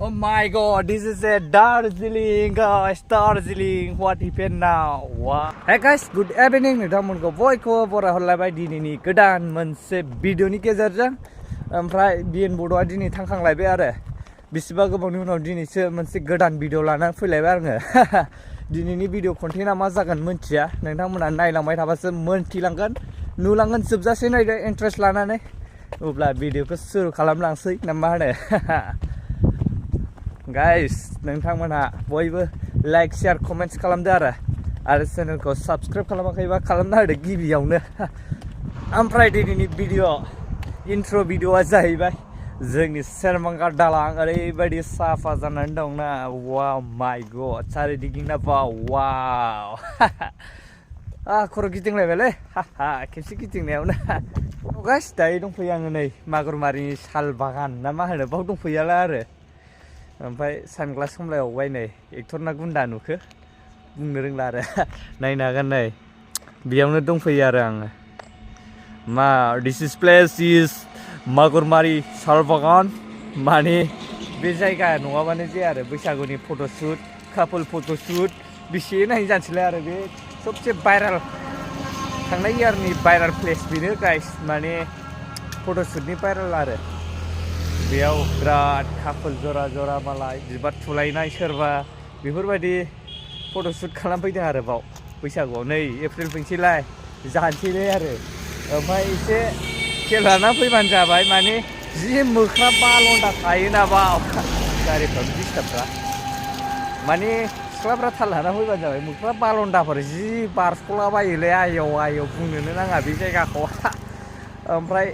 Oh my god, this is a Darjeeling, guys. Darjeeling, what happened now? Wow. Hey guys, good evening. नोंथांमोनखौ बयखौबो बराय हरलायबाय दिनैनि गोदान मोनसे भिडिअनि गेजेरजों ओमफ्राय बिएन बड'आ दिनै थांखांलायबाय आरो बिसिबा गोबावनि उनाव दिनैसो मोनसे गोदान भिडिअ लानानै फैलायबाय आङो दिनैनि भिडिअ कन्टेन्टआ मा जागोन मोनथिया नोंथांमोना नायलांबाय थाबासो मोनथिलांगोन नुलांगोन जोबजासे नायदो इन्ट्रेस्ट लानानै अब्ला भिडिअखौ सुरु खालामलांसै ना मा होनो गाइस नोंथांमोनहा बयबो लाइक शेयार कमेन्ट्स खालामदो आरो चेनेलखौ साबस्क्राइब खालामाखैबा खालामना होदो गिबियावनो ओमफ्राय दिनैनि भिडिअ इन्ट्र' भिडिअआ जाहैबाय जोंनि सेरमांगा दालां ओरैबायदि साफा जानानै दंना वाव माय गड सारिदिगिं नायबाव वाव खर' गिदिंलायबायलै खेबसे गिदिंनायावनो गाइस दायो दंफैयो आङो नै मागुरमारिनि साल बागान ना मा होनो बाव दंफैयाला आरो ओमफ्राय सानग्लास हमलायावबाय नै एक्टरना गुन्दा नुखो बुंनो रोंला आरो नायनो हागोन नै बेयावनो दंफैयो आरो आङो मा दिस इज प्लेस इज मागुरमारि साल बागान माने बे जायगा नङाबानो जाया आरो बैसागुनि फट'शुट कापोल फट'शुट बेसे नायनो जानोसैलाय आरो बे सबसे भाइरेल थांनाय इयारनि भाइरेल प्लेस बेनो गाइस माने फट'शुटनि भाइरेल आरो बेयाव बिराद कापोल जरा जरा मालाय बिबार थुलायनाय सोरबा बेफोरबायदि फट'शुट खालामफैदों आरो बाव बैसागुआव नै एप्रिल फैनोसैलाय जानोसैलाय आरो ओमफ्राय एसे खेल लाना फैबानो जाबाय माने जि मोख्रा बालन्दा थायोना बाव गारिफ्राबो डिस्टार्बफ्रा माने सिख्लाफ्रा थाल लाना फैबानो जाबाय मोख्रा बालन्दाफोर जि बारस'लाबायोलै आयौ आयौ बुंनोनो नाङा बे जायगाखौ ओमफ्राय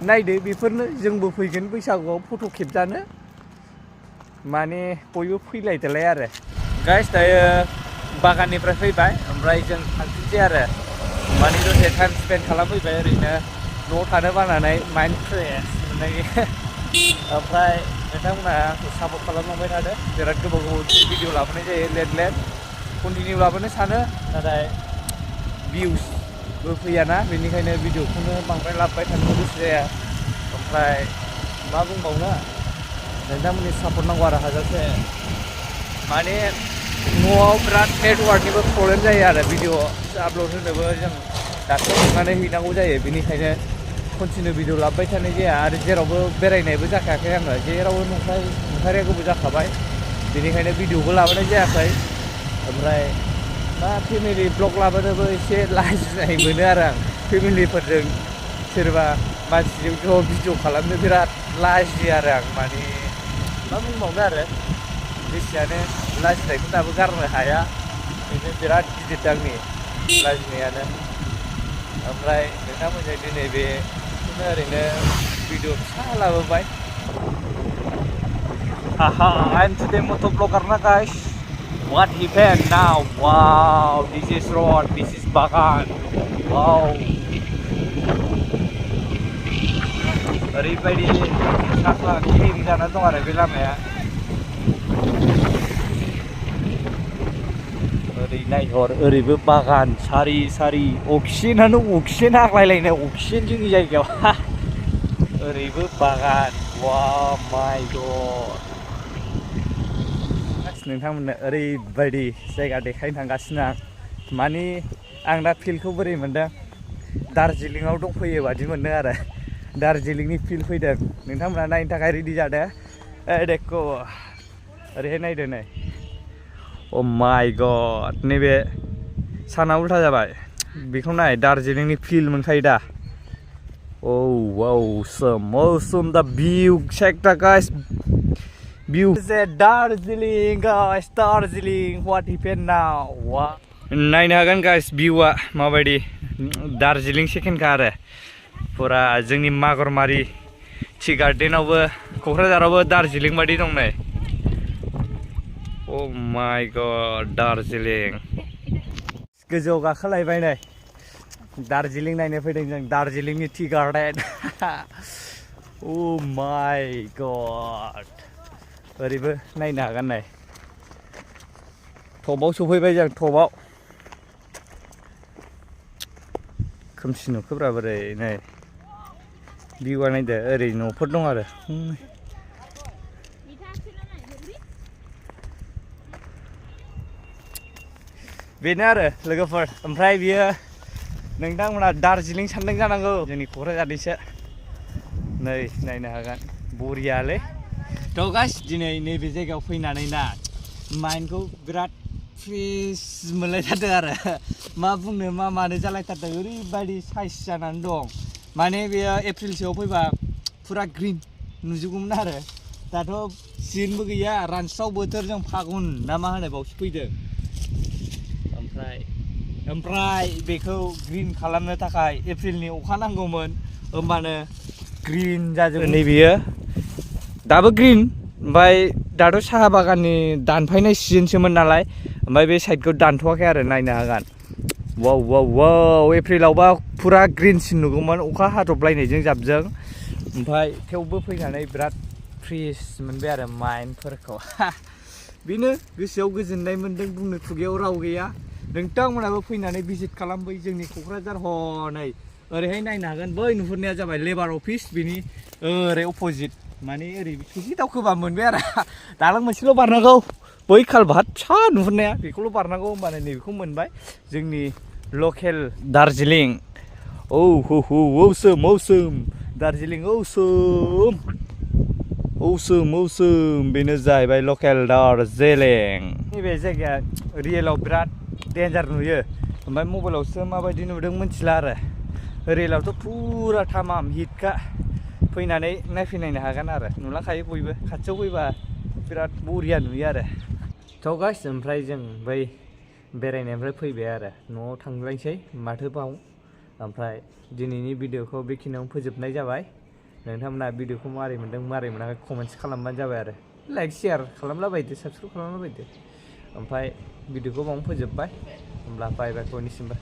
नायदो बेफोरनो जोंबो फैगोन बैसागुआव फट' खेबजानो माने बयबो फैलायदोलाय आरो गाइस दायो बागाननिफ्राय फैबाय ओमफ्राय जों थांफिनसै आरो माने दसे टाइम स्पेन्ड खालामफैबाय ओरैनो न'आव थानो बानानै माइन्ड फ्रेस मोननायनि ओमफ्राय नोंथांमोना आंखौ सापर्ट खालामलांबाय थादो बिराद गोबाव भिडिअ लाबोनाय जायो लेट कन्टिनिउ लाबोनो सानो नाथाय भिउसबो फैयाना बेनिखायनो भिडिअखौनो बांद्राय लाबोबाय थानो गोसो जाया ओमफ्राय मा बुंबावनो नोंथांमोननि सापर्ट नांगौ आरो हाजासे माने न'आव बिराद नेटवार्कनिबो प्रब्लेम जायो आरो भिडिअ आपल'ड होनोबो जों दाख्लै थांनानै हैनांगौ जायो बेनिखायनो कन्टिनिउ भिडिअ लाबोबाय थानाय जाया आरो जेरावबो बेरायनायबो जाखायाखै आङो जेरावबो नंखायआ गोबाव जाखाबाय बेनिखायनो भिडिअबो लाबोनाय जायाखै ओमफ्राय मा फेमिलि ब्लग लाबोनोबो एसे लाजिनाय मोनो आरो आं फेमिलिफोरजों सोरबा मानसिजों ज' भिडिअ खालामनो बिराद लाजियो आरो आं माने मा बुंबावनो आरो जेसेयानो लाजिनायखौ दाबो गारनो हाया बेनो बिराद गिदिर आंनि लाजिनायानो ओमफ्राय नोंथांमोनजों दिनै बेखौनो ओरैनो भिडिअ फिसा लाबोबाय I'm today motor blogger na guys. What happened now? Wow, this is road, this is bagan. Wow. ओरैबायदि साफा क्लिन जाना दं आरो बे लामाया ओरै नायहर ओरैबो बागान सारि सारि अक्सिजेनानो अक्सिजेन आग्लायलायनाय अक्सिजेन जोंनि जायगायाव ओरैबो बागान वाव माय गड नोंथांमोननो ओरैबायदि जायगा देखायनो थांगासिनो आं माने आं दा फिल्डखौ बोरै मोन्दों दार्जिलिंआव दंफैयो बादि मोन्दों आरो दार्जिलिंनि फिल्ड फैदों नोंथांमोना नायनो थाखाय रेडि जादो देखो ओरैहाय नायदो नै अ माय गड नैबे साना उल्था जाबाय बेखौ नाय दार्जिलिंनि फिल्ड मोनखायो दा awesome the view check the guys view is a Darjeeling guys Darjeeling what happened now wow नायनो हागोन गाइस भिउआ माबायदि दार्जिलिं सेकेन्डखा आरो फुरा जोंनि मागुरमारि टि गार्डेनावबो क'क्राझारावबो दार्जिलिं बायदि दं नै अ माय गड दार्जिलिं गोजौआव गाखोलायबाय नै दार्जिलिं नायनो फैदों जों दार्जिलिंनि टि गार्डेन अ माय गड ओरैबो नायनो हागोन नै टपआव सफैबाय जों टपआव खोमसि नुखोब्रा बोरै नै भिउआ नायदो ओरै न'फोर दं आरो बेनो आरो लोगोफोर ओमफ्राय बियो नोंथांमोना दार्जिलिं सानदों जानांगौ जोंनि क'क्राझारनिसो नै नायनो हागोन बरियालै थ' गाइस दिनै नैबे जायगायाव फैनानै ना माइन्डखौ बिराद फ्रेस मोनलायथारदों आरो मा बुंनो मा मानो जालायथारदों ओरैबायदि साइज जानानै दं माने बेयो एप्रिलसोआव फैबा फुरा ग्रिन नुजोबगौमोन आरो दाथ' सिजोनबो गैया रानस्राव बोथोर जों फागुन ना मा होनो बावसो फैदों ओमफ्राय बेखौ ग्रिन खालामनो थाखाय एप्रिलनि अखा नांगौमोन होमबानो ग्रिन जाजोबो नैबेयो दाबो ग्रिन ओमफ्राय दाथ' साहा बागाननि दानफायनाय सिजोनसोमोन नालाय ओमफ्राय बे साइडखौ दानथ'वाखै आरो नायनो हागोन वाव वाव वाव एप्रिलावबा फुरा ग्रिनसिन नुगौमोन अखा हादबलायनायजों जाबजों ओमफ्राय थेवबो फैनानै बिराद फ्रेस मोनबाय आरो माइन्डफोरखौ बेनो गोसोआव गोजोननाय मोन्दों बुंनो खुगायाव राव गैया नोंथांमोनाबो फैनानै भिजिट खालामफै जोंनि क'क्राझार हनै ओरैहाय नायनो हागोन बै नुहुरनाया जाबाय लेबार अफिस बिनि ओरै अपोजिट माने ओरै ससे दावखोबा मोनबाय आरो दालां मोनसेल' बारनांगौ बै कालभार्ट फिसा नुहुरनाया बेखौल' बारनांगौ होमबानो नैबेखौ मोनबाय जोंनि लकेल दार्जिलिं औ हो हो औसोम औसोम दार्जिलिं औसोम बेनो जाहैबाय लकेल दार्जिलिं नैबे जायगाया रियेलाव बिराद डेन्जार नुयो ओमफ्राय मबाइलावसो माबायदि नुदों मिथिला आरो रियेलावथ' फुरा थामाम हिटखा फैनानै नायफैनायनो हागोन आरो नुलांखायो बयबो खाथियाव फैबा बिराद बरिया नुयो आरो थ' गाइस ओमफ्राय जों बै बेरायनायनिफ्राय फैबाय आरो न'आव थांलायसै माथो बाव ओमफ्राय दिनैनि भिडिअखौ बेखिनियावनो फोजोबनाय जाबाय नोंथांमोना भिडिअखौ मारै मोन्दों मारै मोनाखै कमेन्ट्स खालामबानो जाबाय आरो लाइक शेयार खालामलाबायदो साबस्क्राइब खालामलाबायदो ओमफ्राय भिडिअखौ बावनो फोजोबबाय होमब्ला बाय बाय बयनिसिमबो